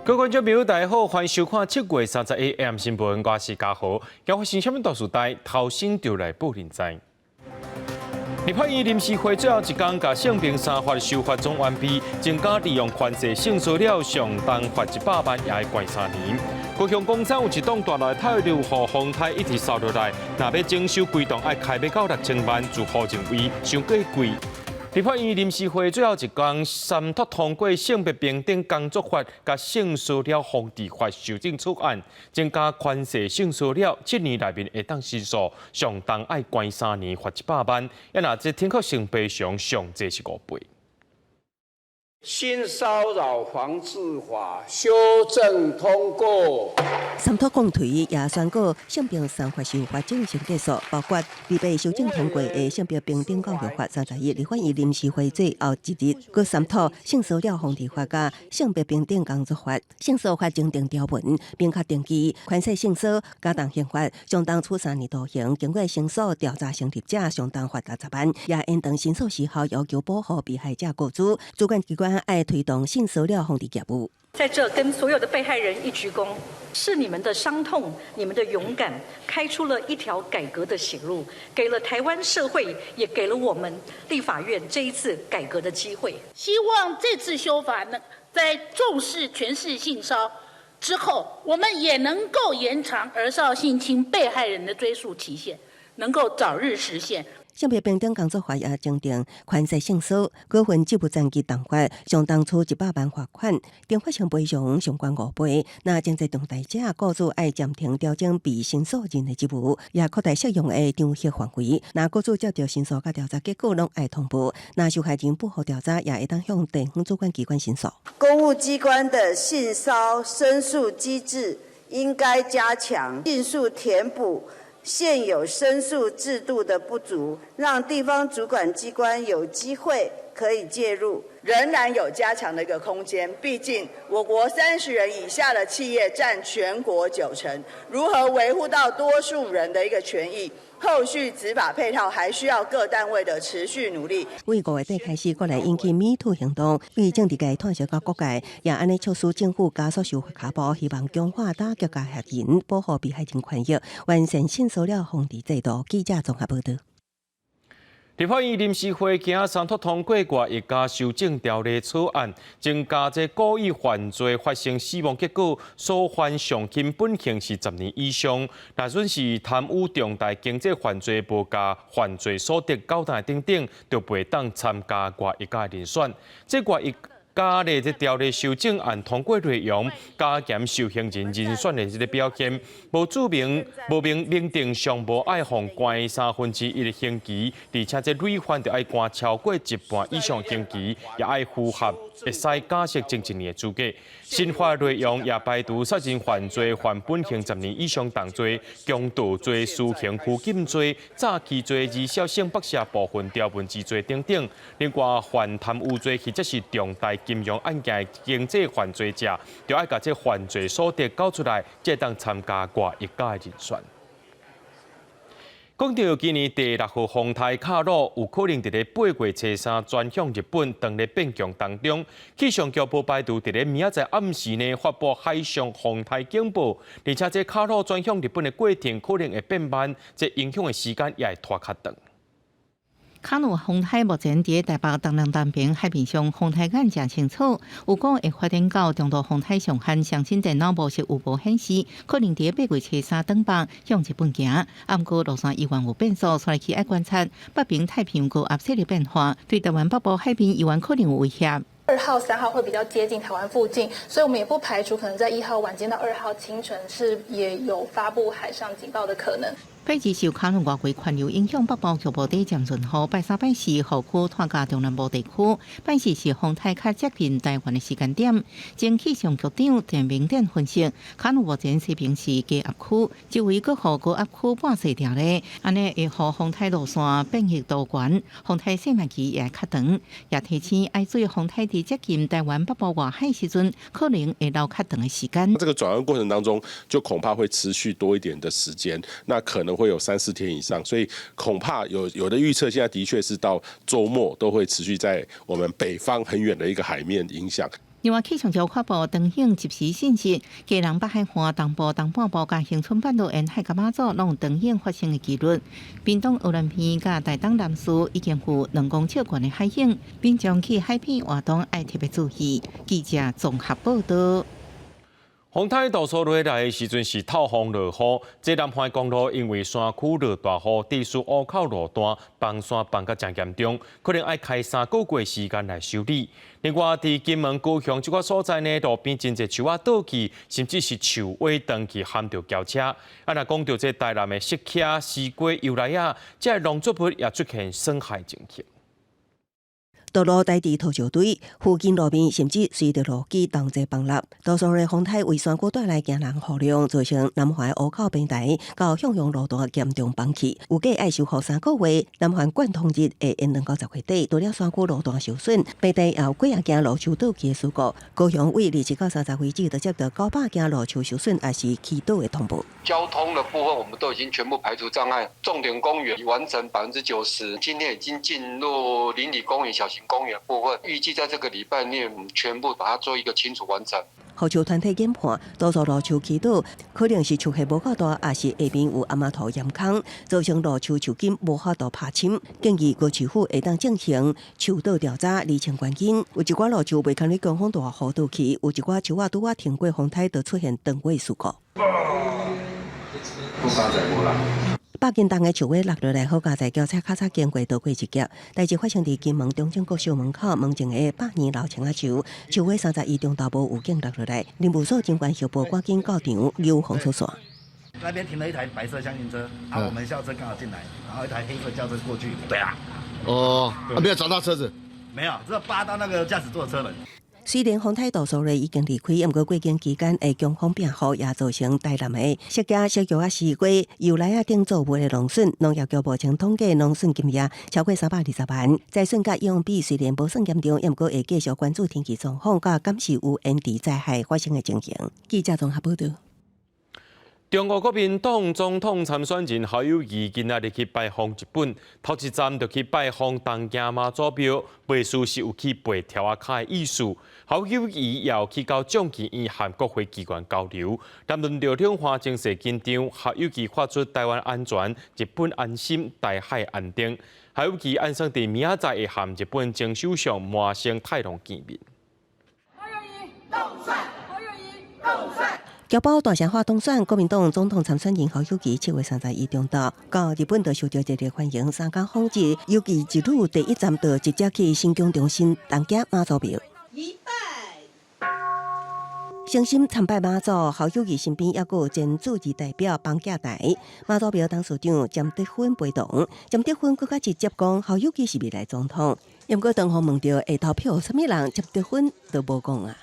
各位觀眾朋友，大家好，歡迎收看7月31 AM 新聞，我是嘉豪。今發生啥物大事代，頭先就來報您知。立法院臨時會最後一工，共性平三法修法總完備，增加利用權勢性騷擾上重罰100萬，也愛關3年。高雄岡山有一棟大樓透流予風颱一直掃落來，若欲整修規棟愛開欲到6000萬，住戶認為傷過貴。立法院臨時會最後一工，三讀通過性別平等工作法佮性騷擾防治法修正草案，增加權勢性騷擾7年內面會當申訴，上重愛關3年，罰100萬。啊若這停課性賠償上濟是5倍。性騷擾防治法修正通過。三讀公推也宣告性平三法修法正式結束，包括預備修正通過的性別平等教育法31，立法院臨時會最後一日，閣三讀性騷擾防治法佮性別平等工作法，性騷法增訂條文，明確定義權勢性騷加重刑罰，相當處3年徒刑，經過申訴調查成立者，相當罰60萬，也延長申訴時效，要求保護被害者個資，主管機關愛推動性騷擾防治業務。在這跟所有的被害人一鞠躬，是你們的傷痛，你們的勇敢，開出了一條改革的血路，給了台灣社會，也給了我們立法院這一次改革的機會。希望這次修法呢，在重視權勢性騷之後，我們也能夠延長兒少性侵被害人的追訴期限，能夠早日實現。性別平等工作法也增訂權勢性騷過分職務層級重罰，相當處100萬罰款，懲罰性賠償上懸5倍。若情節重大者，雇主愛暫停調整被申訴人的職務，也擴大適用的彈劾範圍。若雇主接到申訴佮調查結果，攏愛通報。若受害人不服調查，也會當向地方主管機關申訴。公務機關的性騷申訴機制應該加強，盡速填補現有申訴制度的不足，讓地方主管機關有機會可以介入，仍然有加強的一個空間。畢竟我國30人以下的企業佔全國9成，如何維護到多數人的一個權益？後續執法配套還需要各單位的持續努力。為5月底開始，閣來引起 Me Too 行動，對政治界嘆息到各界，也按呢促使政府加速修法腳步，希望強化打擊加害人，保護被害人權益，完善性騷擾防治制度。記者綜合報導。立法院臨時會今三讀通過外役加修正條例草案，增加這故意犯罪發生死亡結果所犯上輕本刑是10年以上，若準是貪污重大經濟犯罪無共犯罪所得繳納等等，就袂當參加外役的遴選。這外役加的這條例修正案通過內容，加嚴受刑人人選的這个表現，無註明無明明定上無愛予關1/3的刑期，而且這累犯就愛關超過一半以上刑期，也愛符合會使假釋前一年的資格。新法內容也排除殺人犯罪犯本刑10年以上重罪、強盜罪、私刑拘禁罪、詐欺罪、兒少性剝削部分條文之罪等等。另外，犯貪污罪或者是重大金融案件的經濟犯罪者，就愛共這犯罪所得繳出來，才會當參加外役的人選。講到今年第六號風颱卡努有可能佇咧8月初3轉向日本，當咧變強當中，氣象局無排除佇咧明仔載暗時呢發布海上風颱警報，而且這卡努轉向日本的過程可能會變慢，這影響的時間也會拖較長。卡努風颱目前佇台北東南南邊海面上，風颱眼誠清楚，有講會發展到中度風颱上限，上新電腦模式有無顯示，可能佇8月初3轉北向日本行。啊，毋過路線猶原有變數，所以去愛觀察北邊太平洋高壓勢力變化，對台灣北部海邊猶原可能有威脅。 2號、3號會比較接近台灣附近，所以我們也不排除可能在1號晚間到2號清晨是也有發布海上警報的可能。拜二受卡努外圍環流影響，北部局部短暫陣雨。拜三、拜四雨區拖到中南部地區。拜四是風颱較接近台灣的時間點。前氣象局長鄭明典分析，卡努目前西邊是低壓區，周圍閣予高壓區半勢調咧，按呢會予風颱路線變異多元，風颱細密期也會較長。也提醒愛注意風颱佇接近台灣北部外海時陣，可能會留較長的時間。這個轉彎過程當中，就恐怕會持續多一點的時間，那可能會有3、4天以上，所以恐怕有的預測，現在的確是到週末都會持續在我們北方很遠的一個海面影響。另外，氣象局發布長風即時信息，基隆北海岸東部、東半部佮恆春半島沿海佮馬祖攏有長風發生的機率。屏東宜蘭縣佮台東南勢已經有2公尺懸的海湧，民眾去海邊活動愛特別注意。記者綜合報道。風颱杜蘇芮來的時陣是透風落雨，這南橫公路因為山區落大雨，地勢烏口路段崩山崩甲誠嚴重，可能愛開3個月時間來修理。另外，佇金門、高雄這個所在呢，路邊真濟樹仔倒去，甚至是樹尾斷去，撼著轎車。啊，若講著這台南的釋茄、西瓜、油梨仔，這個農作物也出現損害情形。道路台佇土石堆，附近路面甚至隨著路基同齊崩落。杜蘇芮風颱為山區帶來驚人雨量，造成南橫湖口平台到向陽路段嚴重崩去。預計愛修復3個月，南橫貫通日會延長到10月底。除了山區路段受損，平地也有幾仔件路樹倒去的事故。高雄為27到30為止，就接到900件路樹受損，抑是起倒的通報。交通的部分，我們都已經全部排除障礙。重點公園已完成90%，今天已經進入鄰里公園、小型公園部分，預計在這個禮拜內全部把它做一個清除完成。護樹團體研判，多數路樹起倒，可能是樹葉無夠大，抑是下面有阿媽土岩坑，造成路樹樹根無法度拍深。建議高市府會當進行樹倒調查，釐清原因。有一寡路樹袂堪於強風大雨倒去，有一寡樹仔拄仔停過風颱，就出現斷尾事故。百斤重的樹尾落落來，好佳哉轎車較早經過逃過一劫。代誌發生佇金門中正國小門口門前的百年老青仔樹，樹尾31中晝無預警落落來，林務所警官協報趕緊到場扭封鎖線。那邊停了一台白色廂型車，啊，我們校車剛好進來，然後一台黑色轎車過去。對啊。哦，啊，沒有砸到車子？沒有，只有扒到那個駕駛座的車門。雖然風颱杜蘇芮已經離開，毋過過境期間的強風變雨，也造成台南的釋迦、釋藥啊、西瓜、油梨仔等作物的農損。農業局目前統計農損金額超過320萬。災損佮影響比雖然無算嚴重，毋過會繼續關注天氣狀況，佮監視有延遲災害發生的情形。記者綜合報道。中國國民黨總統參選人侯友宜今仔日去拜訪日本，頭一站就去拜訪東京媽祖廟，袂輸是有去背柱仔跤的意思。侯友宜也有去到眾議院和國會機關交流，談論著兩岸情勢緊張，侯友宜發出台灣安全、日本安心、台海安定。侯友宜按算佇明仔載會和日本前首相麻生太郎見面。侯友宜當選，侯友宜當選。僑胞大聲喊當選，國民黨總統參選人侯友宜7月31中晝到日本就受到熱烈歡迎。三工訪日，友宜一路第一站就直接去神宮中心東京媽祖廟。一拜，誠心參拜媽祖，侯友宜身邊猶閣有前駐日代表彭家台。媽祖廟董事長詹德芬陪同，詹德芬閣較直接講侯友宜是未來總統。毋過當予問著會投票予啥物人，詹德芬都無講啊。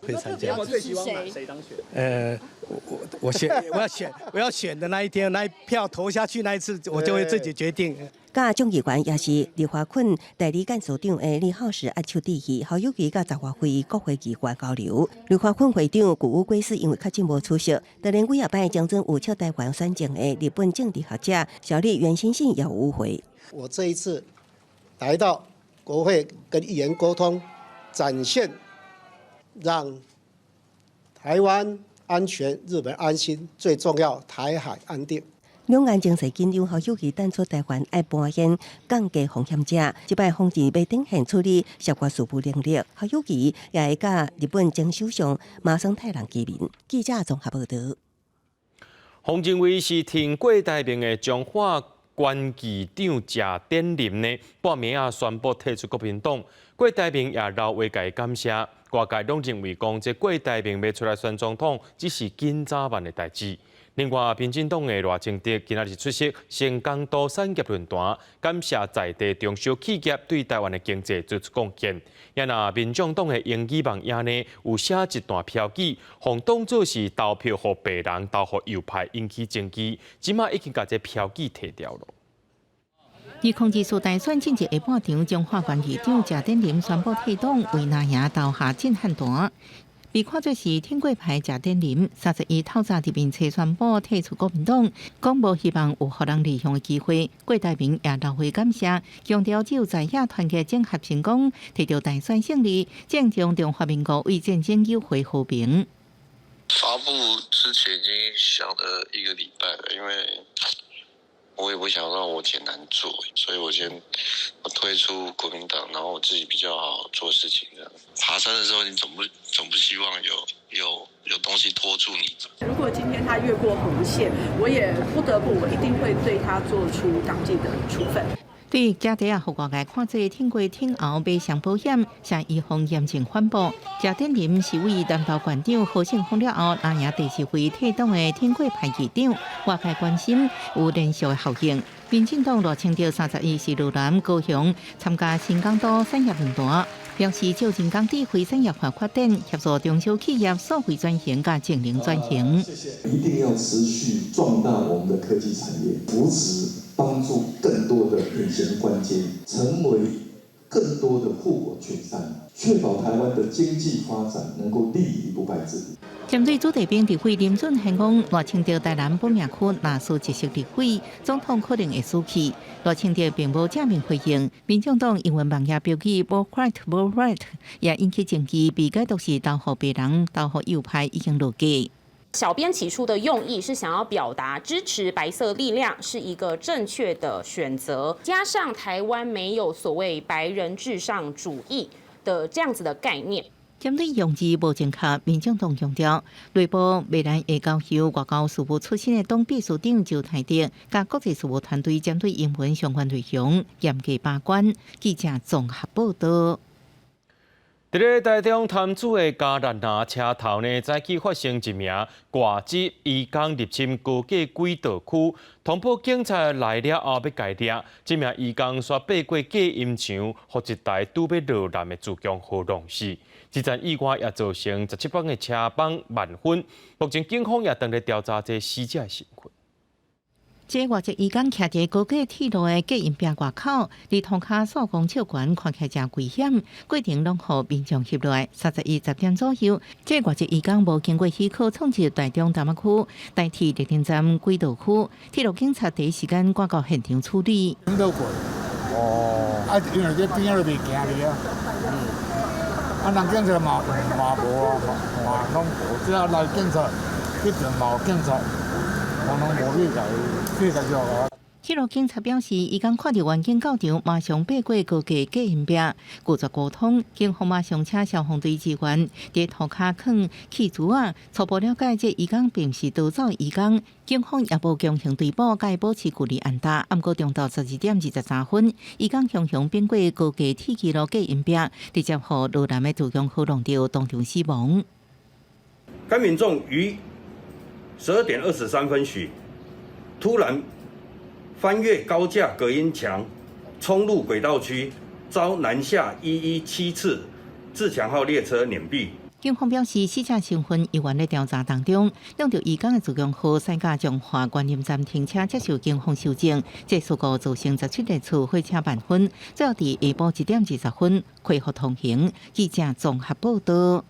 會參加。最希望誰當選？我選，我要選，我要選的那一天，那一票投下去那一次，我就會自己決定。佮眾議員也是立華坤代理幹事長的李浩石握手致意，侯友宜佮十外位國會議員交流。立華坤會長古屋圭司因為確診無出席，當然幾仔擺將陣有撤台灣選情的日本政治學者小笠原欣幸也有與會。我這一次來到國會跟議員溝通，展現讓台灣安全、日本安心，最重要台海安定。兩岸情勢緊張，侯友宜淡出台灣愛扮演降低風險者。這擺訪日欲展現處理涉外事務能力，侯友宜也會佮日本前首相麻生太郎見面。記者綜合報道。予認為是挺郭台銘的彰化縣議長謝典林呢，半暝仔宣布退出國民黨，郭台銘也留話共伊感謝。外界攏認為講，這郭台銘欲出來選總統，只是緊早晚的代誌。另外，民進黨的賴清德今仔日出席成功都產業論壇，感謝在地中小企業對台灣的經濟做出貢獻。也若民眾黨的英語網頁呢，有寫一段標記，予當做是投票予白人，投予右派引起爭議，這馬已經共這標記提掉了。2024大選進入下半場，彰化縣議長謝典林宣布退黨，為藍營投下震撼彈。被看做是挺過派謝點林，31透早佇面冊宣布退出國民黨，講無希望有予人利用的機會。郭台銘也留回感謝，強調只有在野團結整合成功，提著大選勝利，正將中華民國為戰爭救回和平。發布之前已經想了一個禮拜了，因為我也不想讓我姐難做，所以我先我退出國民黨，然後我自己比較好做事情。這樣爬山的時候，你總不希望有東西拖住你。如果今天他越過紅線，我也不得不，我一定會對他做出黨紀的處分。對家底啊，予外界看做挺過挺後買上保險，向醫方嚴正反駁。謝點林是為南投縣長何勝峰了後，拿贏第四位退黨的挺過派議長，外界關心有連續的效應。民進黨賴清德31是羅南高雄參加新港都產業論壇，表示借人工智慧產業化發展，協助中小企業數位轉型佮智能轉型。謝謝。一定要持續壯大我們的科技產業，扶持幫助更多的隱形冠軍，成為更多的護國群山，確保台灣的經濟發展能夠立於不敗之地。針對子弟兵立委林俊憲講，賴清德台南本命區若輸一席立委，總統可能會輸去。賴清德並無正面回應。民眾黨英文網頁標記無 white 無 right，也引起爭議，被解讀是投予白人、投予右派已經落架。小編起初的用意是想要表達支持白色力量是一個正確的選擇，加上台灣沒有所謂白人至上主義的這樣子的概念。針對用字無正確，民進黨強調，內部未來會交由外交事務出身的黨秘書長周泰德，佮國際事務團隊針對英文相關內容嚴格把關。記者綜合報道。佇咧台中潭子的嘉蘭拿車頭呢，早起發生一名外籍移工入侵高架軌道區，通報警察來了後欲共掠，這名移工煞爬過隔音牆，予一台拄欲落難的自強號撞死。這場意外也造成17班的車班慢分。目前警方也正咧調查這死者的身份。這外籍移工徛佇高架鐵路的隔音壁外口，離塗跤數公尺懸，看起來誠危險。過程攏予民眾翕落來。31 10點左右，這外籍移工無經過許可闖入台中淡仔區台鐵麗珍站軌道區，鐵路警察第一時間趕到現場處理。哦，啊，因為這邊仔都袂行去啊。啊，人警察嘛嘛無啊，嘛攏無，只要來警察，彼邊嘛有警察，我攏無去共去共抓。鐵路警察表示，移工看著員警到場，馬上爬過高架隔音壁，拒絕溝通。警方馬上請消防隊支援，佇塗跤囥氣柱仔，初步了解，這移工並毋是逃走移工。警方也無強行追捕，共伊保持距離按打。毋過，中晝12點23分，移工雄雄爬過高架鐵枝路隔音壁，直接予羅南的自強號撞著，當場死亡。該民眾於12點23分許，突然翻越高架隔音牆，衝入軌道區，遭南下117次自強號列車碾斃。警方表示，死者身份猶原咧調查當中。撞著移工的自強號駛駕彰化觀音站停車接受警方搜證，這事故造成17列次火車慢分，最後佇下晡1點20分恢復通行。記者綜合報道。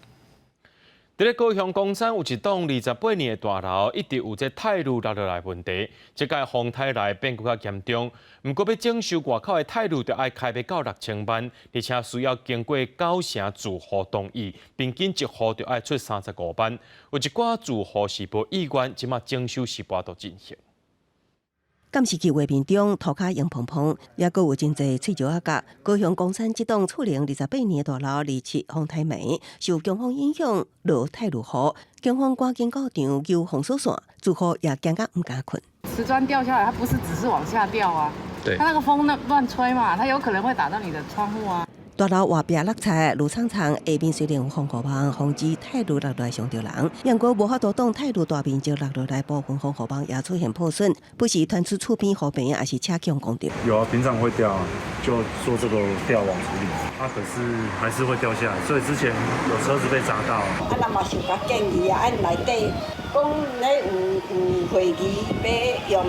佇咧高雄岡山有一棟28年的大樓，一直有這泰滷落落來問題。這擺風颱來變閣較嚴重。毋過欲整修外口的泰滷，著愛開欲到6000萬，而且需要經過九成住戶同意，平均一戶著愛出35萬。有一寡住戶是無意願，這馬整修是無法度進行。監視器畫面中，塗跤黃蓬蓬，也閣有真濟碎石仔角。高雄岡山這棟厝齡28年的大樓，27風颱暝受強風影響，落泰魯雨，警方趕緊到場救封鎖線，住戶也驚甲毋敢睏。瓷磚掉下來，它不是只是往下掉啊，它那個風那亂吹嘛，它有可能會打到你的窗戶啊。大樓外壁落漆，落蒼蒼，下面雖然有防護網，防止泰滷落來傷著人，毋過無法度擋泰滷大面積落落來，部分防護網也出現破損，不時傳出厝邊雨棚，抑是車強攻著。有啊，平常會掉啊，就做這個吊網處理，啊，可是還是會掉下來，所以之前有車子被砸到。啊，咱嘛受較建議啊，按內底講咧有會議欲用，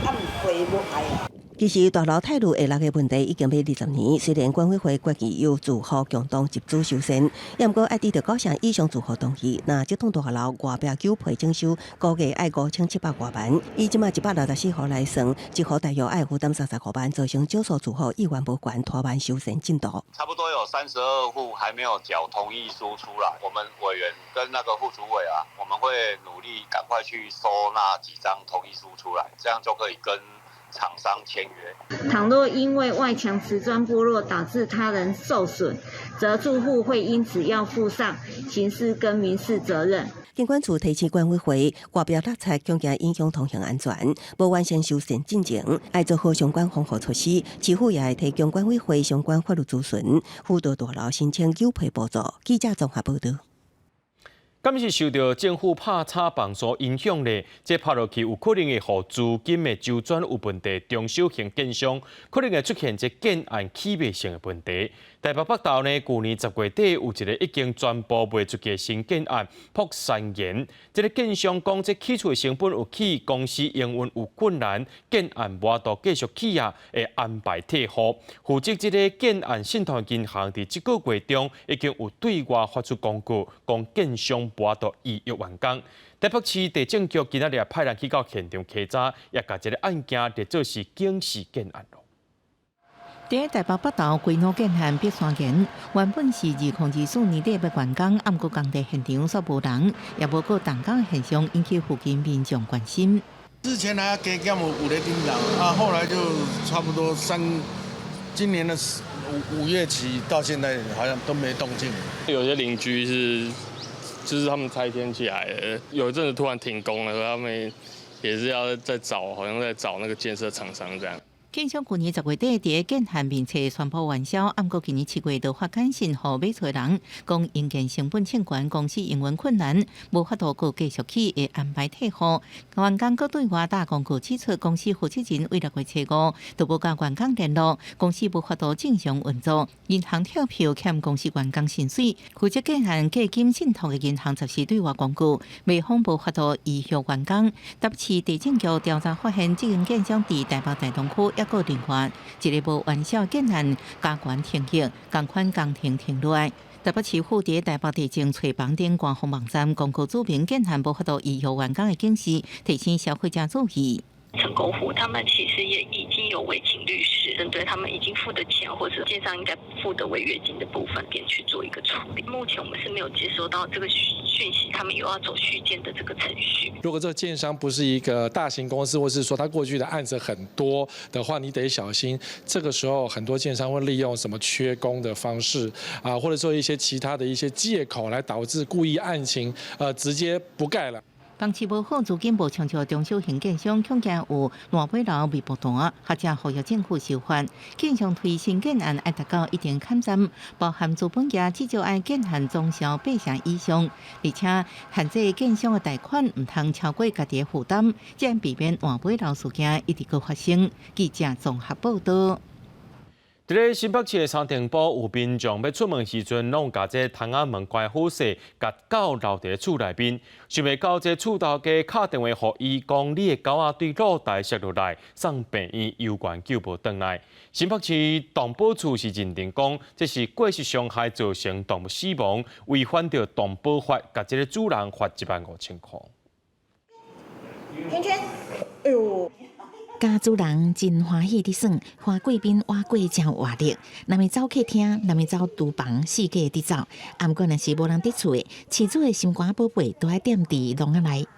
啊，會無愛啊。其實大樓鐵路下落的問題已經欲20年，雖然管委會決議由住戶共同集資修繕，也毋過愛得著9成以上住戶同意。若這棟大樓外壁糾皮整修，估計愛5700外萬。以這馬164戶來算，一戶大約愛負擔35萬，造成少數住戶意願無懸，拖慢修繕進度。差不多有32戶還沒有繳同意書出來，我們委員跟那個副主委啊，我們會努力趕快去收那幾張同意書出來，這樣就可以跟廠商簽約。倘若因為外牆瓷磚剝落導致他人受損，則住戶會因此要負上刑事跟民事責任。警管處提醒管委會，外壁落漆恐驚影響通行安全，無完成修繕進前，愛做好相關防護措施。市府也會提供管委會相關法律諮詢，輔導大樓申請糾皮補助。記者綜合報道。敢是受著政府拍炒房所影響咧，這拍落去有可能會予資金的周轉有問題，中小型建商可能會出現這建案起袂成的問題。台北北投呢，舊年10月底有一個已經全部賣出去的新建案璞山園，這个建商講，這起厝的成本有起，公司營運有困難，建案無法度繼續起啊，會安排退戶。負責這个建案信託銀行佇這個月中已經有對外發出公告，講建商無法度預約完工。台北市地政局今仔日派人去到現場稽查，也共這个案件列做是警示建案咯。佇台北北投規模建案碧山園，原本是2024年底欲完工，毋過工地現場煞無人，也無閣動工現象，引起附近民眾關心。之前還加減有咧叮當，啊，後來就差不多三，今年的5月起到現在，好像都沒動靜。有些鄰居是，就是他們拆遷起來的，有一陣子突然停工了，他們也是要再找，好像在找那個建設廠商這樣。建商去年10月底佇建案面冊宣布完銷，毋過今年7月就發簡訊予買厝人，講營建成本衝懸，公司營運困難，無法度閣繼續起，會安排退戶。員工閣對外打公告指出，公司負責人為6月初5都無佮員工聯絡，公司無法度正常運作，銀行跳票欠公司員工薪水。負責建案價金信託的銀行十四對外公告，賣方無法度預約完工。台北市地政局調查發現，這間建商佇台北大同區抑閣另外一个無完銷建案加懸停役，仝款工程停落來。台北市府佇台北地政揣房頂官方網站公告註明建案無法度預約完工的警示，提醒消費者注意。成功戶他們其實也已經有委請律師，針對他們已經付的錢或者建商應該付的違約金的部分，點去做一個處理。目前我們是沒有接收到這個訊息，他們有要走續建的這個程序。如果這個建商不是一個大型公司，或是說他過去的案子很多的話，你得小心。這個時候很多建商會利用什麼缺工的方式啊，或者說一些其他的一些借口來導致故意案情，直接不蓋了。房市無好，資金無充足，中小型建商恐驚有爛尾樓未爆彈，或者呼籲政府修法。建商推新建案愛達到一定坎站，包含資本額至少愛建案總銷8成以上，而且限制建商的貸款毋通超過家己的負擔，這樣避免爛尾樓事件一直閣發生。記者綜合報道。佇咧新北市的三重埔，有民眾欲出門時陣，攏共這窗仔門關好勢，共狗留佇咧厝內面。想袂到這厝頭家敲電話予伊，講你的狗仔對露台摔落來，送病院猶懸救無轉來。新北市動保處是認定講，這是過失傷害造成動物死亡，違反著動保法，共這个主人罰1萬5千箍。圈圈，哎喲！家主人真歡喜佇耍，花貴賓活過誠有活力。若欲走客廳，若欲走廚房，四界佇走。啊，毋過若是無人佇厝的，飼主的心肝寶貝都愛踮佇籠仔內。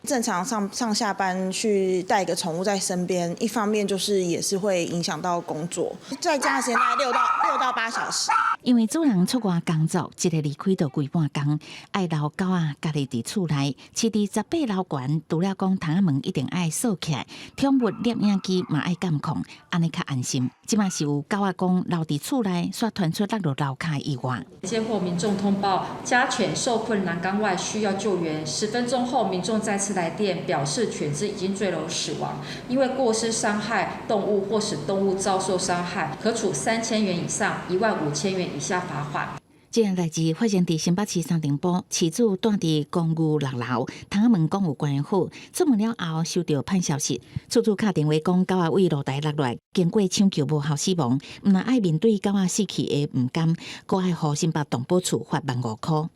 正常上上下班去帶一個寵物在身邊，一方面就是也是會影響到工作，在家的時間大概6到8小時。因為主人出外工作，一个離開就規半工，愛留狗仔家己佇厝內，飼佇18樓懸，除了講窗仔門一定愛鎖起來，寵物攝影機嘛愛監控，按呢較安心。這馬是有狗仔講留佇厝內，煞傳出落落樓跤意外。接獲民眾通報，家犬受困欄杆外需要救援。10分鐘後，民眾再次來電表示犬隻已經墜樓死亡，因為過失傷害動物或使動物遭受傷害，可處3000元以上15,000元以下罰款。這件代誌發生佇新北市三重埔，飼主蹛佇公寓六樓，窗仔門講有關好，出門了後收著歹消息，厝主敲電話講狗仔對露台落來，經過搶救無效死亡，毋但愛面對狗仔死去的毋甘，閣愛予新北動保處罰15,000箍。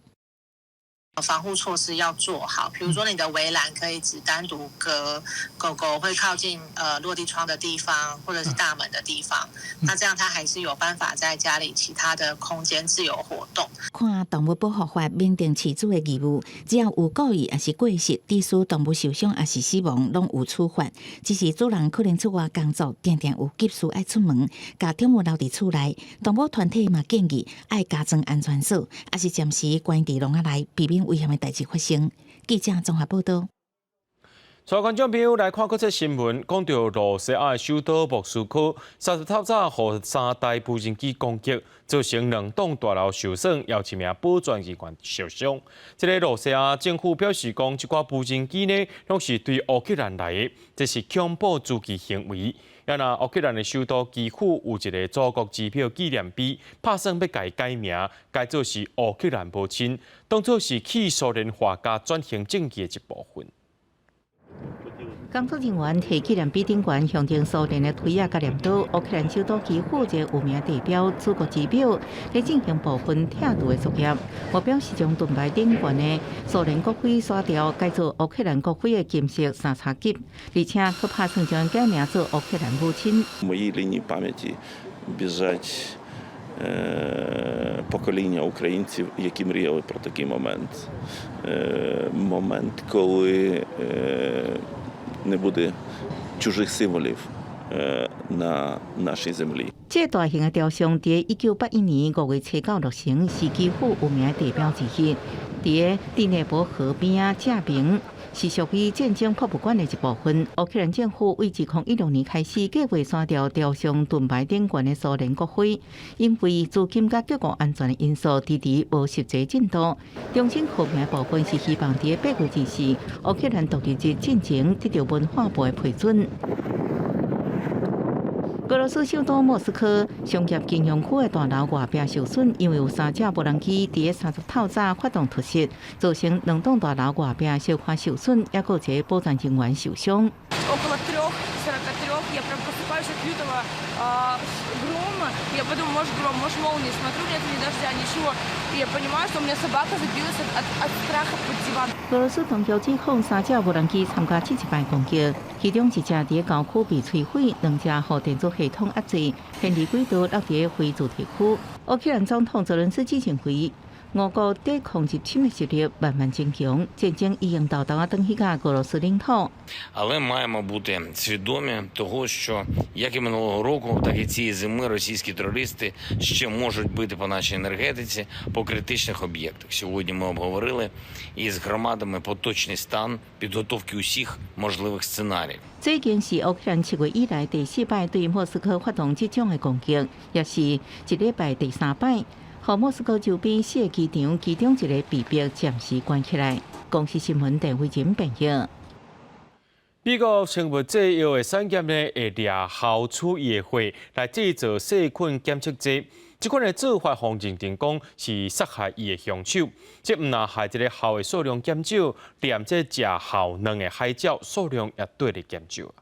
防護措施要做好，比如說你的圍欄可以只單獨隔狗狗會靠近落地窗的地方，或者是大門的地方，那這樣它還是有辦法在家裡其他的空間自由活動。看動物保護法明定飼主的義務，只要有故意抑是過失，致使動物受傷抑是死亡，攏有處罰。只是主人可能出外工作，定定有急事愛出門，共寵物留佇厝內。動保團體嘛建議愛加裝安全鎖，抑是暫時關佇籠仔內，避免危險的代誌發生。記者綜合報道。帶觀眾朋友來看閣一則新聞，講著露西亞的首都莫斯科，30透早予三台無人機攻擊，造成兩棟大樓受損，有一名保全人員受傷。這个露西亞政府表示講，這寡無人機呢，攏是對烏克蘭來的，這是恐怖主義行為。啊若烏克蘭的首都基輔有一个祖國支票紀念碑，拍算欲共伊改名，改做是烏克蘭母親，當作是去蘇聯化佮轉型正義的一部分。工作人員佇紀念碑頂懸象徵蘇聯的錘仔佮鐮刀，烏克蘭首都基輔這個有名地標祖國之標，咧進行部分拆除的作業。目標是將盾牌頂懸的蘇聯國徽刷掉，改做烏克蘭國徽的金色三叉戟，而且閣拍算將改名做烏克蘭母親。 Моїй лінії пам'яті біжать покоління українців, які мріяли про такий момент. Момент, коли не буде чужих символів на нашій землі. 這個大型的雕像佇1981年5月初九落成，是基輔有名的地標之一。佇第聶伯河邊仔正面，是屬於戰爭博物館的一部分。烏克蘭政府對2016年開始計劃刷掉雕像盾牌頂懸的蘇聯國徽，因為資金佮國家安全的因素，遲遲無實際進度。中心和平的部分是希望佇8月24，烏克蘭獨立日進前得到文化部的批准。俄羅斯首都莫斯科商業金融區的大樓外壁受損，因為有三架無人機佇30透早發動突襲，造成兩棟大樓外壁小可受損，抑閣有一個保全人員受傷。 Около 3:43 я прям просыпаюсь от лютого грома. Я подумала, может, гром, может, молния. Смотрю, нет ни дождя, ничего. И я понимаю, что у меня собака забилась от страха под диван. 俄羅斯當局指控三架無人機參加這一擺攻擊，其中一架佇郊區被摧毀，兩架予電子系統壓制，偏離軌道落佇非住宅區。烏克蘭總統澤倫斯基認為，俄國抵抗入侵的實力慢慢增強，戰爭已經沓沓仔轉去到俄羅斯領土。 Але маємо бути свідомі того, що як і минулого року, так і цієї зими російські терористи ще можуть бити по нашій енергетиці, по критичних об'єктах. Сьогодні ми обговорили із громадами поточний стан підготовки усіх можливих сценаріїв. 這已經是烏克蘭7月以來第四擺對莫斯科發動這種的攻擊，也是一禮拜第三擺。予莫斯科周邊四個機場，其中一个被迫暫時關起來。公視新聞鄧慧珍編譯。美國生物製藥的產業呢，會掠猴鼠的血來製造細菌檢測劑。這款的做法，予認定講是殺害伊的兇手。這毋但害這个猴的數量減少，連這食猴卵的海鳥數量也綴咧減少。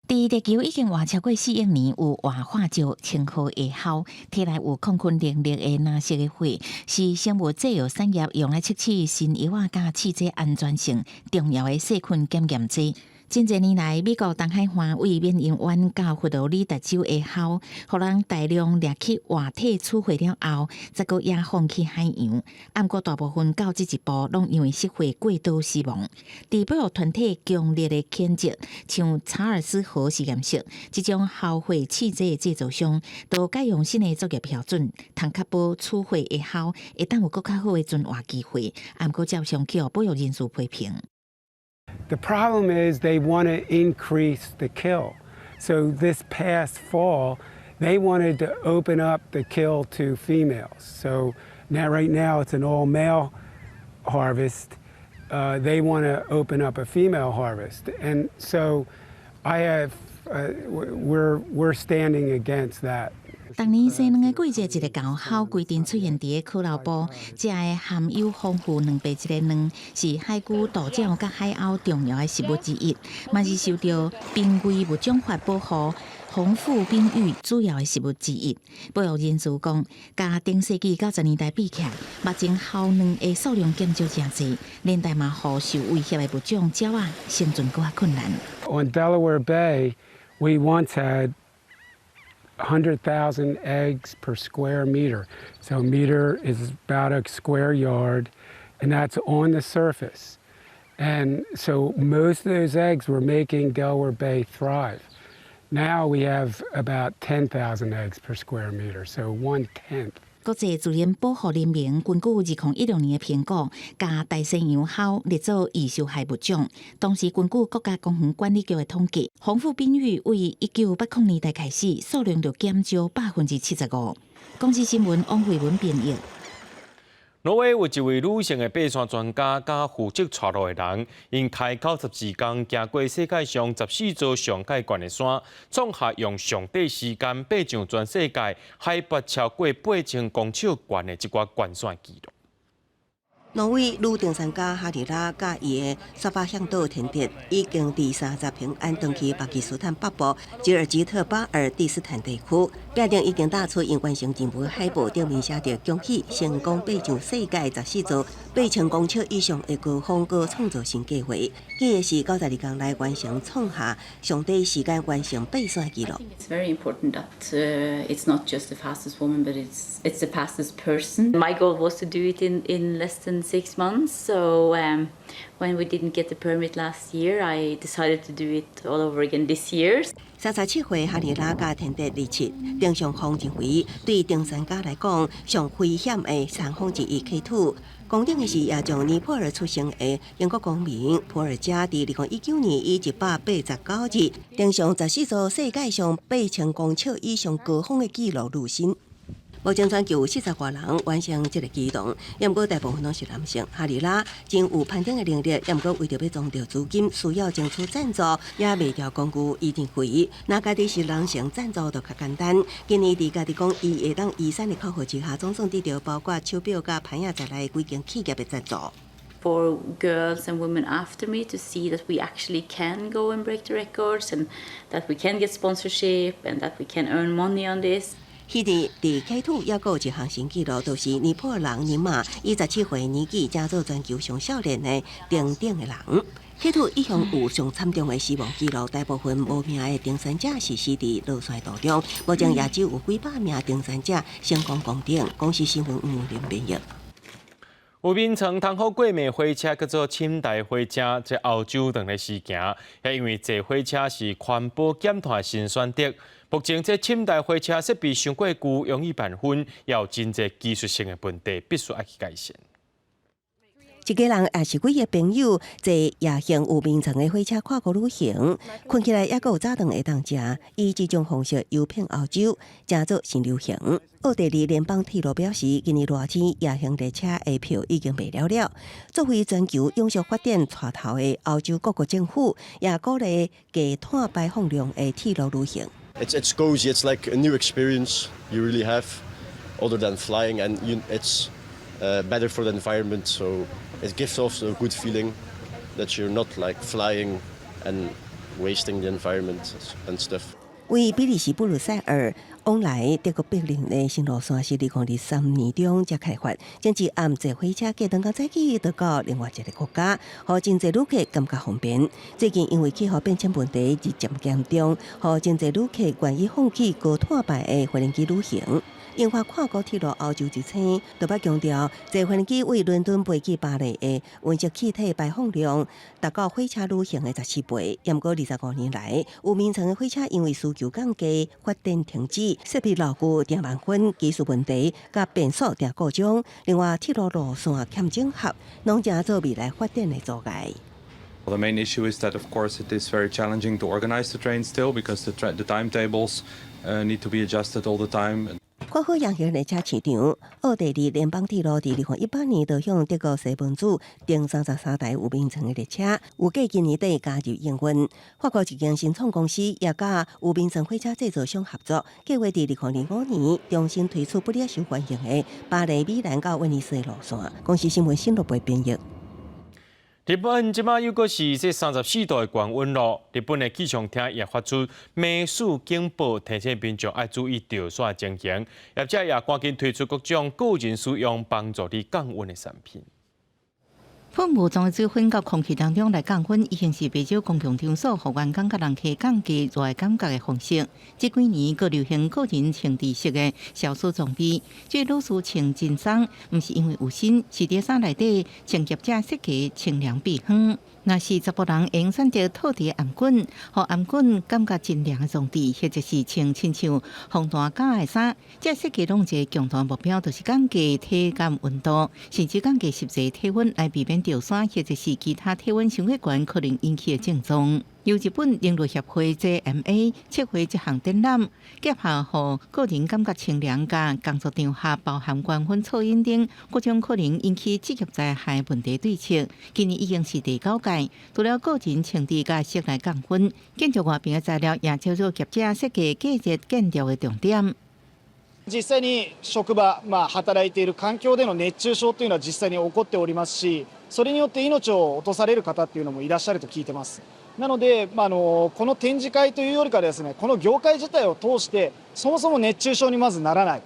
佇地球已經活超過4億年，有活化石稱號的猴，體內有抗菌能力的藍色的血，是生物製藥產業用來測試新藥仔佮試劑安全性重要的細菌檢驗劑。真濟年來，美國東海岸對緬因灣到佛羅里達州的猴，予人大量掠去活體取血了後，再閣野放去海洋。毋過大部分到這一步，攏因為失血過多死亡。佇保育團體強烈的譴責，像查爾斯河實驗室這種猴血試劑的製造商，都改用新的作業標準，通確保取血的猴會當有閣較好的存活機會。毋過照常予保育人士批評。 The problem is they want to increase the kill. So this past fall, they wanted to open up the kill to females. So now, right now, it's an all male harvest. They want to open up a female harvest. And so we're standing against that. 逐年生卵的季節，一个猴鱟規陣出現佇个可樂埔，這个含有豐富蛋白質的卵，是海龜、渡鳥佮海鷗重要的食物之一，嘛是受著瀕危物種法保護紅腹濱鷸主要的食物之一。保育人士講，佮頂世紀90年代比起來，目前鱟卵的數量減少誠濟，連帶嘛予受威脅的物種鳥仔生存閣較困難。 On Delaware Bay, we once had 100,000 eggs per square meter. So a meter is about a square yard, and that's on the surface. And so most of those eggs were making Delaware Bay thrive. Now we have about 10,000 eggs per square meter, so one tenth. 國際自然保護聯盟根據2016年的評估，共大西洋鱟列做易受害物種。同時，根據國家公園管理局的統計，紅腹濱鷸對1980年代開始數量就減少75%。公視新聞王慧文編譯。挪威有一位女性的爬山專家，佮負責帶路的人，𪜶開94工，行過世界上14座上蓋懸的山，創下用上短時間爬上全世界海拔超過8000公尺懸的這寡懸山紀錄。挪威女登山家哈里拉佮伊的沙巴向導田德，已經佇30平安轉去巴基斯坦北部吉爾吉特巴爾蒂斯坦地區，表定已經打出𪜶完成任務海報，頂面寫著恭喜成功爬上世界14座8000公尺以上的高峰，閣創造新計劃。計的是92工來完成創下上短時間完成爬山紀錄。 It's very important that it's not just the fastest woman, but it's the fastest person. My goal was to do it in less than 6 months. So when we didn't get the permit last year, I decided to do it all over again this year. 37歲哈里拉佮田德27，登上峰認為對登山家來講，上危險的山峰之一 K2。攻頂的是也從尼泊爾出生的英國公民普爾加，佇2019年以189日登上14座世界上8000公尺以上高峰的紀錄履新。目前全球40外人完成這个舉動，毋過大部分攏是男性。哈里拉真有攀登的能力，毋過為著欲籌著資金，需要爭取贊助，也賣掉工具伊認為，若家己是男性贊助就較簡單。今年佇家己講，伊會當遺產的考核之下，總算得著包括手錶佮攀岩在內幾間企業的贊助。 For girls and women after me to see that we actually can go and break the records and that we can get sponsorship and that we can earn money on this. 彼日佇 K2 猶閣有一項新紀錄，就是尼泊爾人尼瑪以17歲年紀，成做全球上少年的登頂的人。K2 一向有上慘重的死亡紀錄，大部分無名的登山者是死佇落山途中，目前也只有幾百名登山者成功攻頂。公視新聞吳林編譯。有眠床通好過暝火車叫做寢台火車，這歐洲當咧時行，也因為坐火車是環保減碳新選擇。目前這寢台火車設備傷過舊，容易辦分，也有真濟技術性的問題，必須愛去改善。一家人抑是幾个朋友坐夜行有眠床的火車跨國旅行，睏起來猶閣有早頓會當食。以這種方式遊遍歐洲，成做新流行。奧地利聯邦鐵路表示，今年熱天夜行列車的票已經賣了了。作為全球永續發展帶頭的歐洲各國政府，也鼓勵低碳排放量的鐵路旅行。 It's cozy. It's like a new experience you really have, other than flying, and it's better for the environment. So it gives also a good feeling that you're not like flying and wasting the environment and stuff. 為比利時布魯塞爾往來德國柏林的新路線是2023年中才開發，前一暗坐火車過兩工早起就到另外一个國家，予真濟旅客感覺方便。最近因為氣候變遷問題日漸嚴重，予真濟旅客願意放棄高碳排的飛行機旅行。英法跨國鐵路歐洲之星特別強調，坐飛機為倫敦飛去巴黎的溫室氣體排放量達到火車旅行的14倍。毋過25年來，有眠床的火車因為需求降低、發電停止、設備老舊、定慢分、技術問題、佮變速定故障，另外鐵路路線欠整合，攏成做未來發展的阻礙。 The main issue is that, of course, it is very challenging to organize the train still because the timetables need to be adjusted all the time. 看好揚行列車市場，奧地利聯邦鐵路佇2018年就向德國西門子訂33台有眠床的列車，預計今年底加入營運。法國一間新創公司也佮有眠床火車製造商合作，計劃佇2025年重新推出不了受歡迎的巴黎米蘭到威尼斯的路線。公視新聞新羅貝編譯。日本這擺又閣是這34度的高溫咯。日本的氣象廳也發出猛暑警報，提醒民眾愛注意著暑情形。業者也趕緊推出各種個人使用幫助你降溫的產品。噴霧裝的水粉到空氣當中來降溫，已經是袂少公共場所予員工佮人客降低熱的感覺的方式。這幾年閣流行個人穿戴式的消暑裝備，這老師穿真鬆，毋是因為有身，是佇衫內底穿業者設計清涼秘方。若是查埔人會用選擇套佇頷頸，予頷頸感覺真涼的裝置，或者是穿親像防彈甲的衫，這設計攏有一個共同目標，就是降低體感溫度，甚至降低實際體溫，來避免著寒或者是其他體溫傷過懸可能引起的症狀。由日本冷熱協會 JMA 策劃這項展覽，結合予個人感覺清涼佮工作場合包含高溫噪音等各種可能引起職業災害問題對策。今年已經是第九屆，除了個人穿戴佮室內降溫，建築外邊的材料也朝著業者設計隔熱建築的重點。実際に職場、まあ、働いている環境での熱中症というのは実際に起こっておりますし、それによって命を落とされる方っていうのもいらっしゃると聞いてます。なので、まあ、この展示会というよりかですね、この業界自体を通して、そもそも熱中症にまずならない、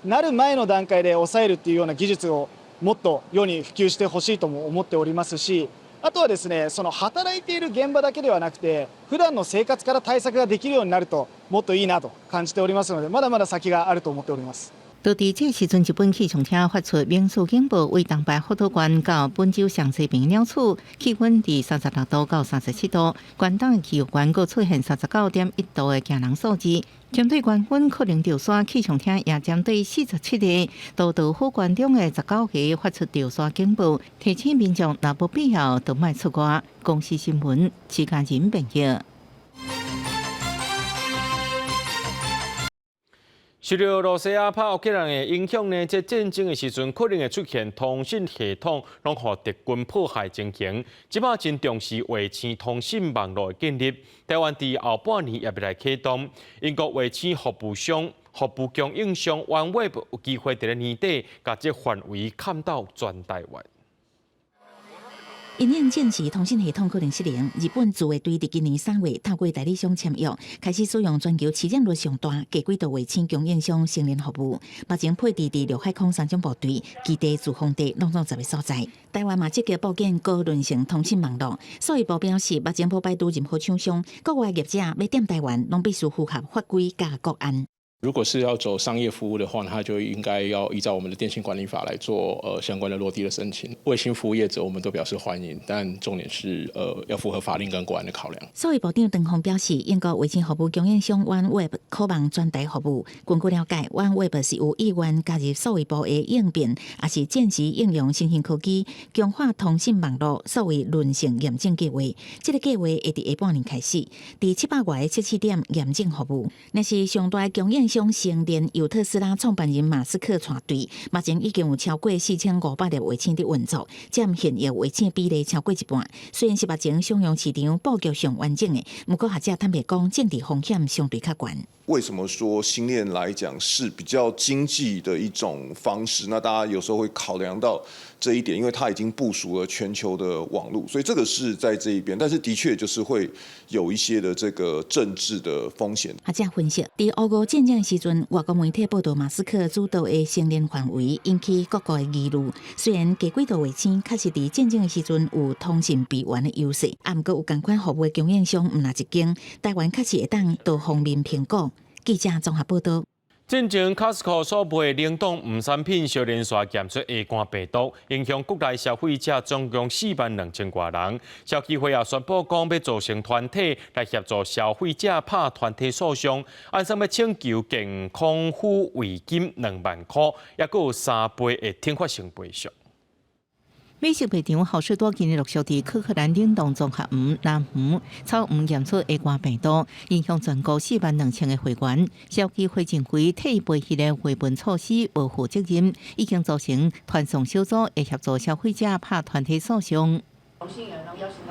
なる前の段階で抑えるっていうような技術をもっと世に普及してほしいとも思っておりますし、あとはですね、その働いている現場だけではなくて、普段の生活から対策ができるようになるともっといいなと感じておりますので、まだまだ先があると思っております。就佇這時陣，日本氣象廳發出猛暑警報，為東北福島縣到本州上西邊鳥取，氣溫佇36度到37度，關東的崎玉縣閣出現39.1度的驚人數字。針對高溫可能著山，氣象廳也針對47個都道府縣中的19個發出著山警報，提醒民眾若無必要，就莫出外。公視新聞，徐家仁編譯。受著羅西亞拍烏克蘭的影響呢，這戰爭的時陣可能會出現通訊系統攏予敵軍破壞情形。這擺真重視衛星通訊網路的建立。台灣佇後半年也欲來啟動。英國衛星服務商、服務供應商 OneWeb 有機會佇咧年底，共這範圍崁到全台灣。因應戰時通訊系統可能失靈，日本自衛隊佇今年3月透過代理商簽約，開始使用全球市占率上大低軌道衛星供應商星鏈服務。目前配置佇陸海空三種部隊基地、駐防地，攏總10个所在。台灣嘛積極布建高韌性通訊網路。數位部表示，目前無排除任何廠商，國外業者欲踮台灣，攏必須符合法規佮國安。如果是要走商業服務的話，他就應該要依照我們的電信管理法來做相關的落地的申請。衛星服務業者，我們都表示歡迎，但重點是要符合法令跟國安的考量。數位部長陳峰表示，英國衛星服務供應商 OneWeb 渴望全台服務。根據了解，OneWeb 是有意願加入數位部的應變，也是戰時應用新興科技，強化通訊網路，所謂韌性驗證計劃。這個計劃會佇下半年開始，佇700外個測試點驗證服務。若是上大供應商星鏈由特斯拉創辦人馬斯克帶隊，目前已經有超過4500粒衛星佇運作，佔現役衛星比例超過一半。雖然是目前商用市場布局上完整的，毋過學者坦白講，政治風險相對較懸。為什麼說星鏈來講是比較經濟的一種方式？那大家有時候會考量到這一點，因為它已經部署了全球的網路，所以這個是在這一邊。但是的確就是會有一些的這個政治的風險。學者分析，佇烏俄戰爭時陣，外國媒體報道馬斯克主導的星鏈範圍引起各國的疑慮。雖然低軌道衛星確實佇戰爭的時陣有通訊備援的優勢，啊，毋過有仝款服務的供應商毋但一間，台灣確實會當多方面評估。記者綜合報道。進前 Costco 所賣冷凍毋產品小連續檢出乙肝病毒，影響國內消費者總共4萬2千外人。消基會也宣布講，欲組成團體來協助消費者拍團體訴訟，按算欲請求健康撫慰金2萬箍，抑閣有3倍的懲罰性賠償。美食賣場好市多今日陸續佇柯克蘭嶺東綜合園、南園、草園驗出 A 肝病毒，影響全國4萬2千個會員。消基會認為退賠彼个維穩措施無負責任，已經組成傳送小組，會協助消費者拍團體訴訟。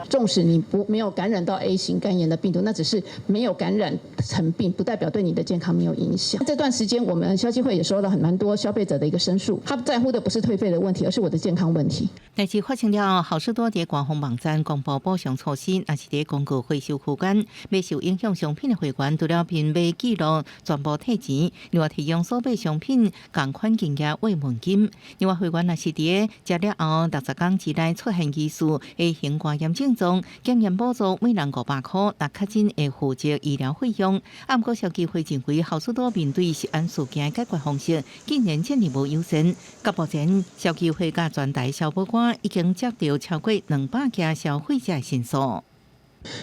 縱使你不沒有感染到 A 型肝炎的病毒，那只是沒有感染成病，不代表對你的健康沒有影響。這段時間，我們消基會也收到很蠻多消費者的一個申訴，他在乎的不是退費的問題，而是我的健康問題。代誌發生了後，好市多佇官方網站公布補償措施，若是佇公告回收區間買受影響商品的會員，除了憑買記錄全部退錢，另外提供所買商品仝款金額慰問金。另外會員若是佇食了後60天之內出現疑似 A 型肝炎症狀，檢驗補助每人500箍，若確診會負責醫療費用。啊，毋過消基會認為好市多面對食安事件的解決方式，竟然這爾無友善。到目前，消基會佮全台消保官已經接到超過200件消費者申訴。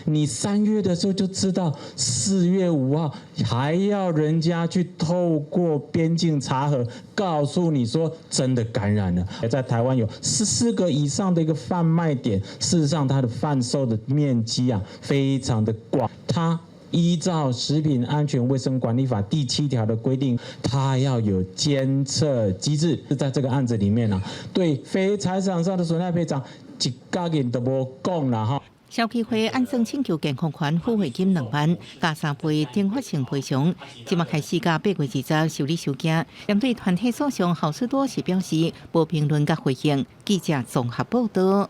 你3月的時候就知道，4月5號還要人家去透過邊境查核，告訴你說真的感染了。在台灣有14個以上的一個販賣點，事實上它的販售的面積啊非常的廣。它依照食品安全衛生管理法第7條的規定，它要有監測機制。在這個案子裡面啊，對非財產上的損害賠償，一角銀都無講啦哈。消基會按算請求健康權撫慰金2萬，加3倍懲罰性賠償。這馬開始到8月20受理收件。針對團體訴訟，好市多是表示無評論佮回應。記者綜合報道。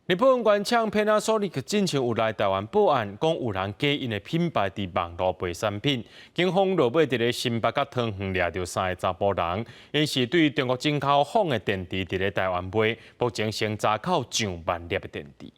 日本原廠 Panasonic 進前有來台灣報案，講有人假𪜶的品牌佇網路賣產品，警方落尾佇咧新北佮桃園掠著三个查埔人，𪜶是對中國進口仿的電池佇咧台灣賣，目前先查扣上萬粒的電池。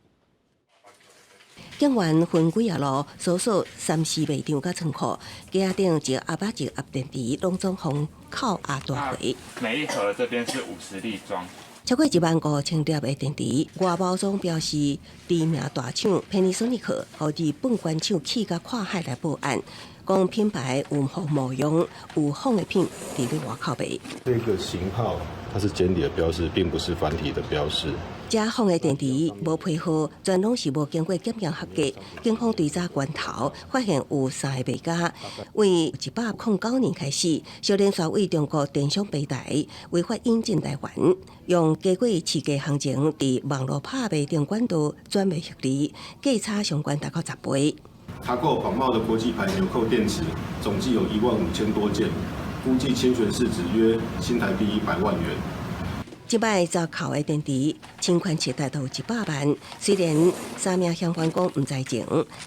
警員分幾仔路搜索三四賣場佮倉庫，架仔頂一盒仔一盒電池，攏總予扣押帶回。每一盒這邊是50粒裝。超過1萬5千粒的電池，外包裝標示知名大廠 Panasonic，予日本原廠氣甲跨海來報案，講品牌有予冒用，有仿的品佇咧外口賣。這個型號它是簡體的標示，並不是繁體的標示。這仿的電池無批號，全攏是無經過檢驗合格。警方追查源頭，發現有三个賣家，為109年開始，小連續為中國電商平台違法引進台灣，用加過市價行情佇網路拍賣等管道轉賣獲利，價差相懸達到10倍。查扣仿冒的國際牌紐扣電池，總計有1萬5千多件，估計侵權市值約新台幣100萬元。這擺查扣的電池，侵權市值都有100萬。雖然三名嫌犯講毋知情，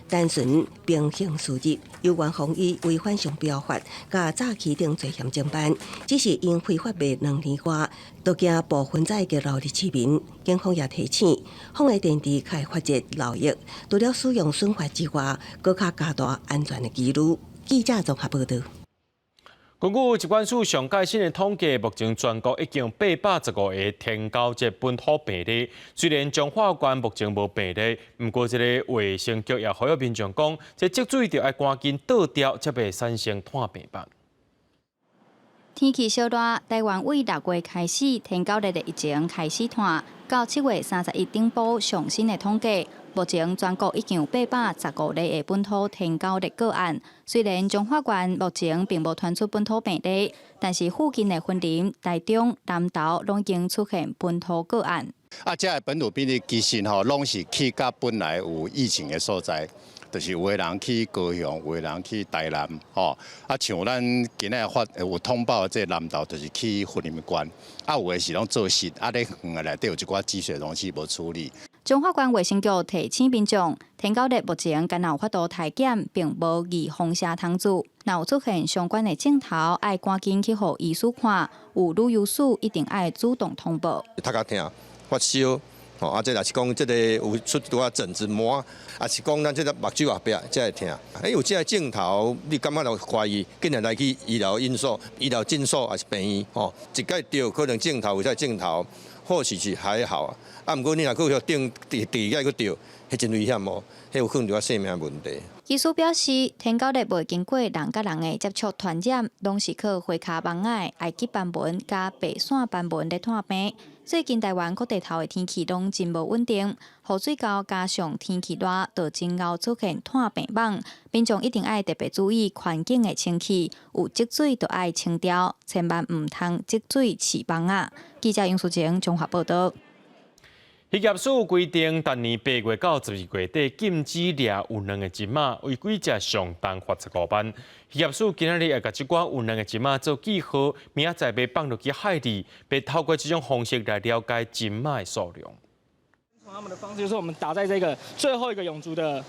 單純憑刑事入，由院方以違反商標法佮詐欺等罪嫌偵辦。只是𪜶非法賣2年外，都驚部分仔會流入市民。警方也提醒，仿的電池較會發熱漏液，除了使用損壞之外，閣較加大安全的疑慮。記者綜合報導。根據疾管署上蓋新的統計，目前全國已經有815個天狗這本土病例。雖然彰化縣目前無病例，毋過這個衛生局也呼籲民眾講，這積水著愛趕緊倒掉，才袂產生湠病毒。天氣燒熱，台灣為6月開始，天狗日的疫情開始湠。到7月31頂晡上新的統計，目前全國已經有815例的本土天狗癘個案。雖然彰化縣目前並無傳出本土病例，但是附近的雲林、台中、南投攏已經出現本土個案。啊，這个本土病例其實吼，攏是去佮本來有疫情的所在，就是有的人去高雄，有的人去台南，吼。啊，像咱今仔發有通報的這个南投，就是去雲林縣，啊，有的是攏做實，啊，咧園仔內底有一寡積水容器無處理。彰化縣衛生局提醒民眾，天狗癘目前敢若有法度篩檢，並無預防射通做。若有出現相關的症頭，愛趕緊去予醫師看。有旅遊史，一定愛主動通報。頭殼疼、發燒，吼啊，這若是講這個有出一寡疹子膜，啊是講咱這個目睭後壁才會疼。欸，有這个症頭，你感覺有懷疑，緊來來去醫療院所、醫療診所抑是病院，吼，一蓋著可能症頭有這症頭。或許是還好啊。啊，毋過你若閣予頂佇佇遐閣著，彼真危險哦，彼有可能就性命問題。醫師表示，天狗熱袂經過人佮人的接觸傳染，攏是靠花跤蠓仔埃及斑紋佮白線斑紋咧傳病。最近台灣各地頭的天氣攏真無穩定，雨水溝加上天氣熱，就真𠢕出現傳病蠓。民眾一定愛特別注意環境的清氣，有積水就愛清掉，千萬毋通積水飼蠓仔。記者楊淑靜綜合報導。漁業署規定，逐年8月到12月底禁止掠有卵的鯽仔，違規者上重罰15萬。漁業署今仔日會共這寡有卵的鯽仔做記號，明仔載欲放落去海裡，欲透過這種方式來了解鯽仔的數量。他們的方式就是我們打在這個最後一個蛹足的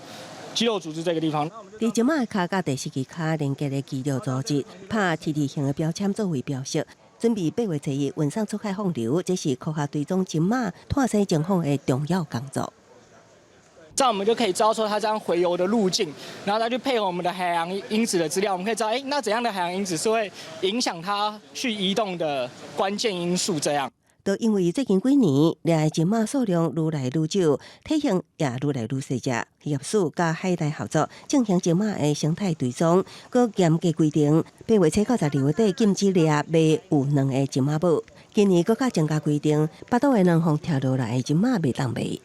肌肉組織這個地方。佇鯽仔跤佮第四支跤連結的肌肉組織，拍 T 字形的標籤作為標識。準備8月初一運送出海放流，這是科學追蹤鯽仔脫生情況的重要工作。這樣我們就可以知道說它這樣洄游的路徑，然後再去配合我們的海洋因子的資料，我們可以知道，欸，那怎樣的海洋因子是會影響它去移動的關鍵因素。這樣。都因為最近幾年掠的鯽仔數量愈來愈少，體型也愈來愈細隻。漁業署佮海大合作進行鯽仔的生態追蹤，閣嚴格規定，8月初到12月底禁止掠賣有卵的鯽仔母。今年閣較增加規定，腹肚的卵予拆落來的鯽仔袂當賣。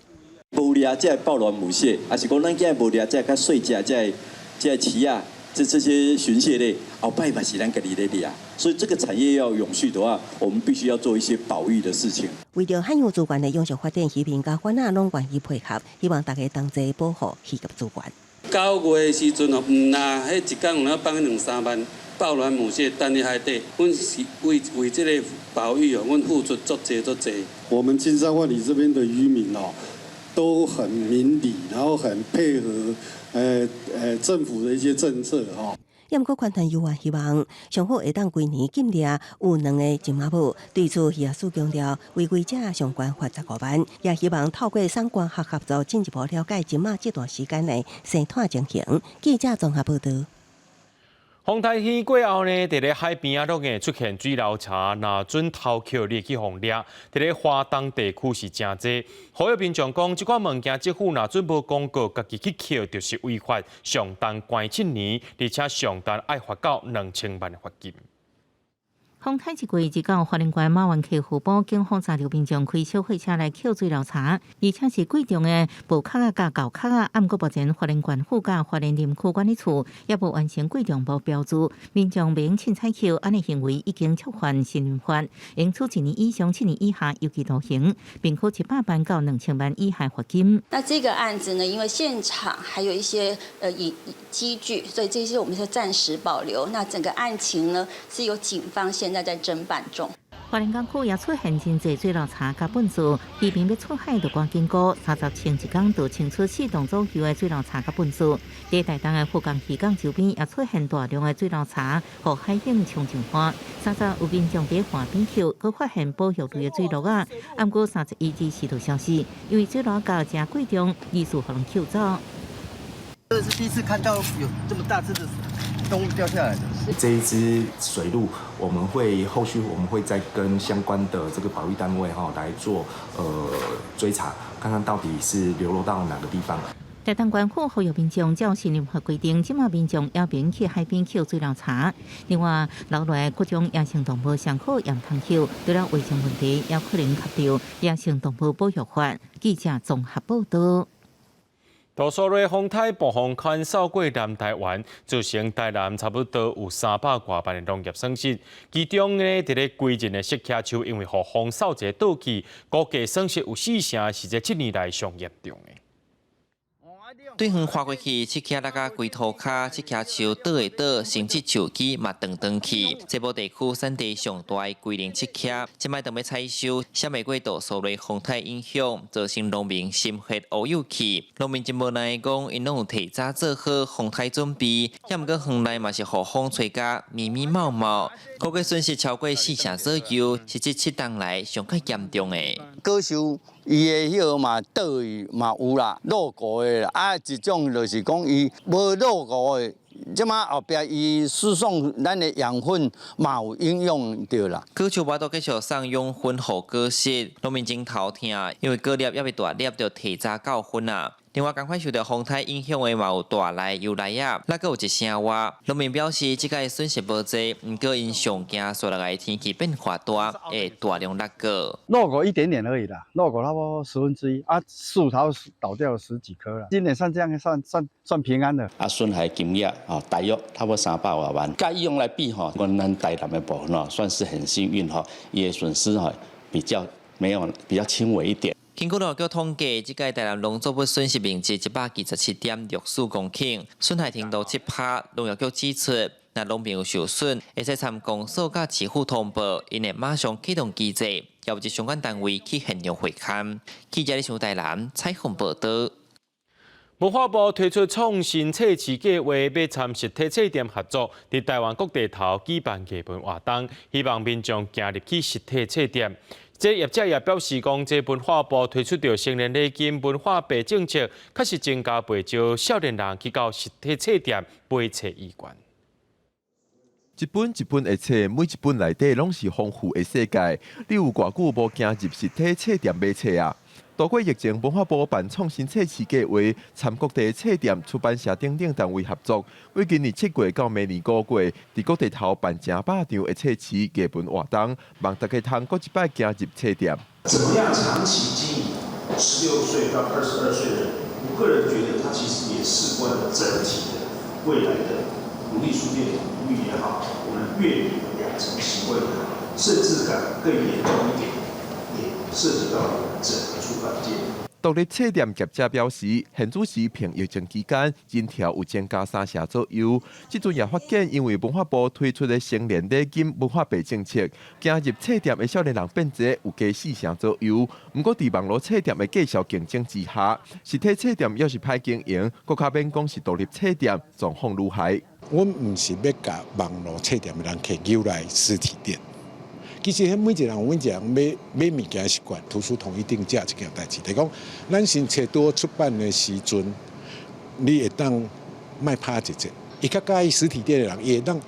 無掠這个抱卵母蟹，抑是講咱今無掠這个較細隻這个這个鰭仔，這些巡蟹類，後擺嘛是咱家己咧掠。所以這個產業要永續的話，我們必須要做一些保育的事情。為著海洋資源的永續發展，漁民佮販仔攏願意配合，希望大家同齊保護漁業資源。9月的時陣哦，毋若彼一工有影放兩三萬抱卵母蟹擲佇海底，阮是為這個保育哦，阮付出足濟足濟。我們金山萬里這邊的漁民哦，都很明理，然後很配合，政府的一些政策哈。毋過，寬團有願希望，上好會當規年禁掠有卵的鯽仔母。對此，漁業署強調，違規者上懸罰15萬，也希望透過產官學合作，進一步了解鯽仔這段時間的生態情形。記者綜合報導。風台天過後呢，佇咧海邊仔攏會出現水流柴，若準偷抾你會去予掠。佇咧花東地區是誠濟。呼籲民眾講，這款物件政府若準無公告，家己去抾就是違法，上重關7年，而且上重愛罰到2000萬的罰金。風颱一過，一到花蓮縣馬灣溪湖埔，警方查著民眾開小貨車來抾水流柴，而且是貴重的薄殼仔佮厚殼仔。毋過目前花蓮縣府佮花蓮林區管理處也無完成貴重無標註，民眾袂用凊彩抾，按呢行為已經觸犯森林法，應處1年以上7年以下有期徒刑，並處700萬到2000萬以下罰金。那這個案子呢，因為現場還有一些影機具，所以這些我們是暫時保留。那整個案情呢，是由警方現在在偵辦中。花蓮港區也出現真濟水流柴佮糞埽，漁民欲出海就趕緊顧，30前一工就清出四棟左右的水流柴佮糞埽。佇台東的富岡漁港周邊也出現大量的水流柴，予海湧沖上岸。30有民眾佇岸邊抾，閣發現保育類的水螺仔。毋過31日時就消失，因為水螺仔誠貴重，疑似予人抾走。這是第一次看到有這麼大隻的動物掉下來的。這一隻水鹿，我們會後續我們會再跟相關的這個保育單位哈來做追查，看看到底是流落到哪個地方。台東縣府呼籲民眾照森林法規定，這馬民眾也免去海邊抾水流柴。另外，留落來各種野生動物上好也毋通抾，除了衛生問題，也可能觸著野生動物保育法。記者綜合報導。杜蘇芮風颱暴風圈掃過南台灣，造成台南差不多有300外萬的農業損失。其中呢，佇咧歸仁的釋迦樹因為予風掃一个倒去，估計損失有四成，是這7年來上嚴重的。對遠看過去，釋迦落甲規塗跤，釋迦樹倒的倒，甚至樹枝嘛斷斷去。這部地區產地上大的龜苓釋迦，這擺當欲採收，閃袂過杜蘇芮風颱影響，造成農民心血烏有去。農民真無奈講，𪜶攏有提早做好風颱準備，猶毋過園內嘛是予風吹甲密密茂茂，估計損失超過四成左右，是這7冬來上較嚴重的。果樹伊的彼個嘛倒去嘛有啦，落伍的啦，啊一種就是講伊無落伍的，這馬後壁伊輸送咱的養分嘛有影響著啦。果樹無法度繼續送養分予果實，農民真頭疼，因為果粒猶未大粒就提早到分啊。另外，仝款受著風颱影響的嘛有大麗、油麗仔，抑閣有一聲外。農民表示，這擺損失無濟，毋過𪜶上驚紲落來天氣變化大，會大量落果。落果一點點而已啦，落果差不多1/10，啊，樹頭倒掉了十幾棵啦。今年算這樣，算算算平安的。啊，損害金額哦，大約差不多300外萬。佮以往來比吼，阮咱台南的部分哦，算是很幸運吼，伊的損失吼比較沒有比較輕微一點。根據農業局統計，這屆台南農作物損失面積127.64公頃，損害程度7%。農業局指出，若農民有受損，會使參公所佮市府通報，𪜶會馬上啟動機制，邀集相關單位去現場會勘。記者李翔台南採訪報導。文化部推出創新冊市計劃，欲參實體冊店合作，佇台灣各地頭舉辦藝文活動，希望民眾行入去實體冊店。這業者也表示講，這文化部推出著成年禮金文化幣政策，確實增加袂少少年人去到實體冊店買冊意願。一本一本的冊，每一本內底攏是豐富的世界。你有偌久無行入實體冊店買冊啊？度過疫情，文化部辦創新冊市計劃，參各地冊店、出版社等等單位合作，為今年7月到明年5月，佇各地頭辦成百場的冊市藝文活動，望大家通閣一擺行入冊店。怎麼樣長期經營16歲到22歲的人？我個人覺得，它其實也事關了整體的未來的獨立書店領域也好，我們閱讀養成習慣也好，甚至講更嚴重一點，也涉及到整個出版界。獨立冊店業者表示，現主時憑疫情期間人潮有增加3成左右。這陣也發現，因為文化部推出的成年禮金文化幣政策，行入冊店的少年人變濟，有加4成左右。毋過，佇網路冊店的價數競爭之下，實體冊店猶是歹經營，閣較免講是獨立冊店狀況愈害。阮毋是欲共網路冊店的人客誘來實體店。其實，彼每一個人有每一個人買買物件的習慣，圖書統一定價這件代誌，就是講，咱新冊拄出版的時陣，你會當莫拍一折。伊較佮意實體店的人，伊會當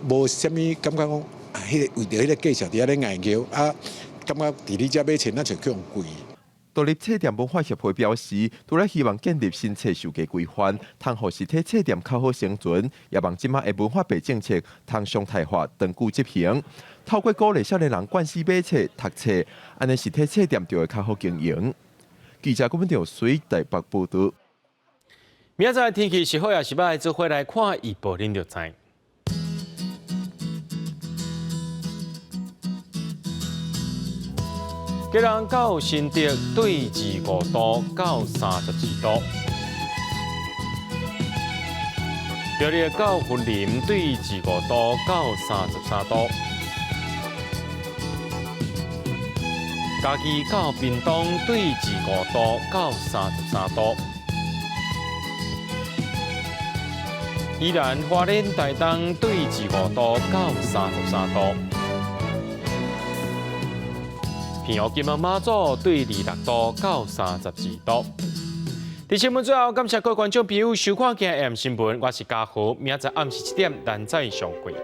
無啥物感覺講，啊，彼個為著彼個價錢佇遐咧硬拗，啊，感覺佇你遮買冊，若像去予貴。獨立冊店文化協會表示，除了希望建立新冊售價規範，通予實體冊店較好生存，也望這馬的文化幣政策通常態化，長久執行。透過鼓勵少年人慣勢買冊、讀冊，按呢實體冊店就會較好經營。記者郭文條水台北報導。明仔載天氣是好抑是䆀，做伙來看預報，恁就知。基隆到新竹對25度到32度，苗栗到雲林對25度到33度，嘉義到屏東對25度到33度，宜蘭花蓮台東對25度到33度。平湖金門馬祖對26度到32度。佇新聞最後，感謝各位觀眾朋友收看今日新聞，我是嘉豪，明仔載暗時7點，咱再相會。